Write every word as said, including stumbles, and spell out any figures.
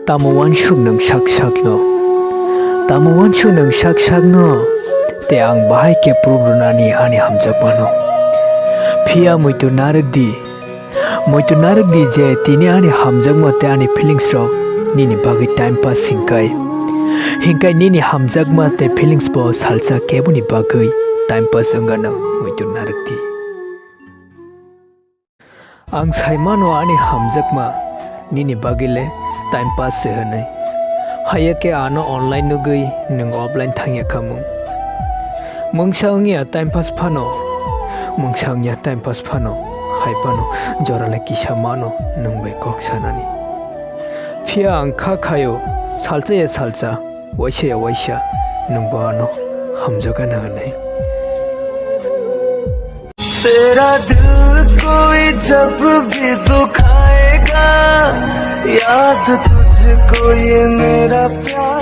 Tamo uansuk nwng sak sakno? Tamo uansuk nwng sak sakno? Tei ang bahai khe proof rwnani ani hamjakmano. Phiya muitu narwk di. Muitu narwk di je tini ani hamjakma tei ani feelings rok nini bagwi time pass hingkai. Hingkai nini hamjakma tei feelings bo salsa keboni bagwi time pass wngano muitu narwk di. Ang sai mano ani hamjakma nini bagwi le time pass se hwnwi. Haiya khe ano online nugwi nwng offline thangya khamung. Mungsa wngya time pass phano, mungsa wngya time pass phano, hai phano jora le kisa mano nwng bai kok sanani. Phiya ang kha khaio salsa ya salsa, waisa ya waisa, nwng bo ano hamjagano hwnwi. तेरा दिल कोई जब भी दुखाएगा, याद तुझको ये मेरा प्यार।